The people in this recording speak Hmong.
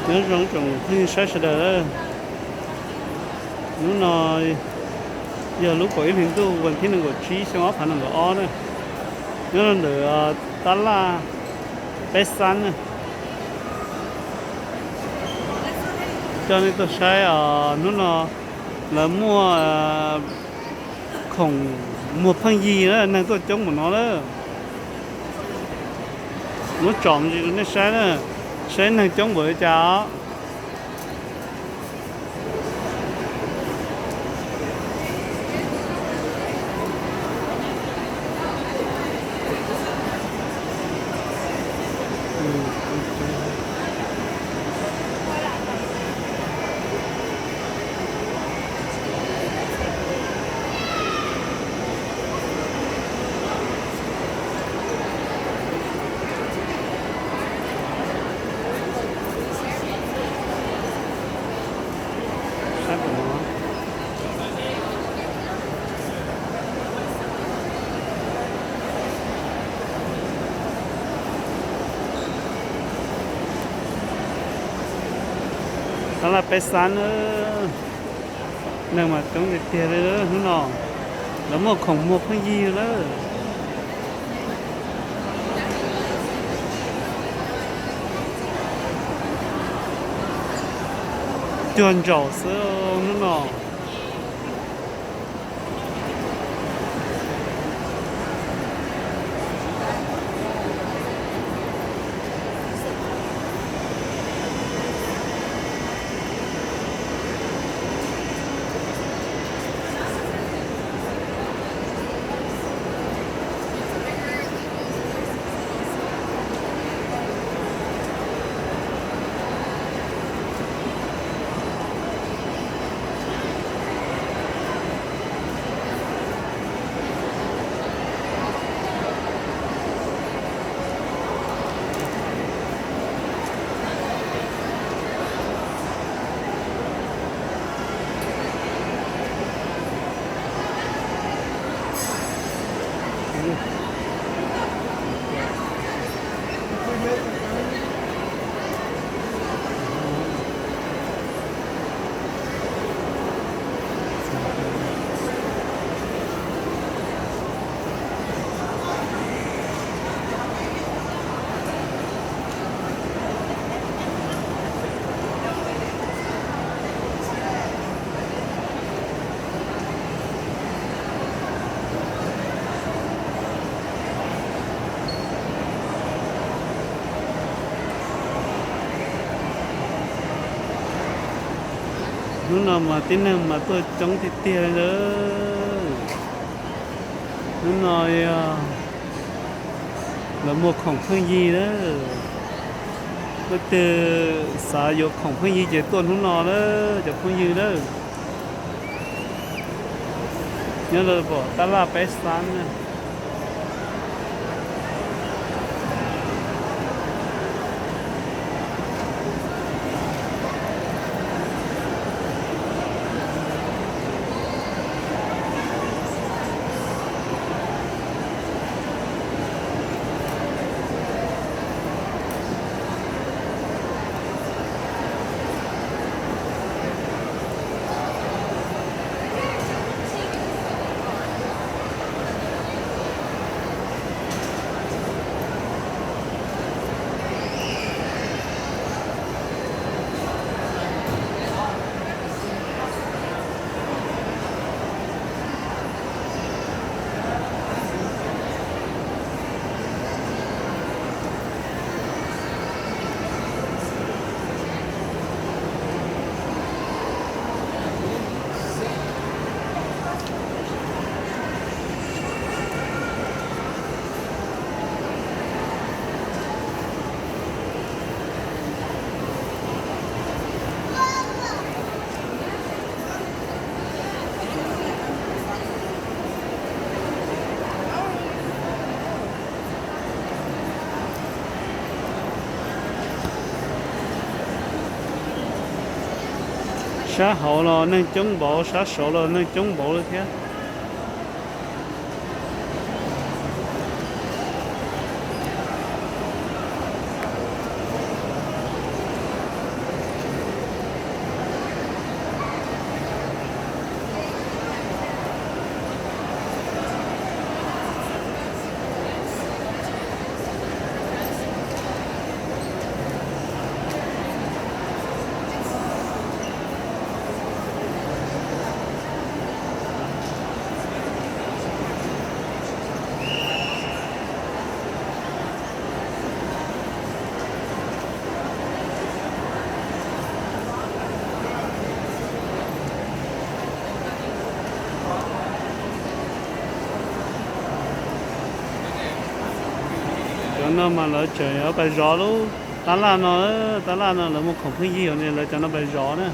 Nyob zoo tsoom phooj ywg saib sawv daws. Hnub no yog lub kaum ib hlis ntuj vas thib nees nkaum tsib xyoo ob phav nees nkaum ob na. Nyob rau ntawm tab laj Peb Xab na. Coj nej tuaj saib os, hnub no lawv muaj khoom muag pheej yig na, neeg tuaj coob npaum no na. Muab tsom ntsis rau nej saib na, saib neeg coob npaum li cas os. Tab laj Peb Xab na, neeg mas coob tiag tiag li hnub no, lawv muaj khoom muag pheej yig lawm. Cuag ntsaum xwb hnub no. Hnub no mas tib neeg mas tuaj coob tiag tiag li lawm. Hnub no yog lawv muag khoom pheej yig lawm. Leej twg xav yuav khoom pheej yig ces tuaj hnub no lawm cov phooj ywg lawm. Nyob rau pem tab laj Peb Xab na. Sab hauv los neeg coob npaum, sab saud los neeg coob npaum li thiab. No mas lawv tseem yuav pas zov lub tab laj no, tab laj no lawv muaj khoom pheej yig ne, lawv cov no pas zov na.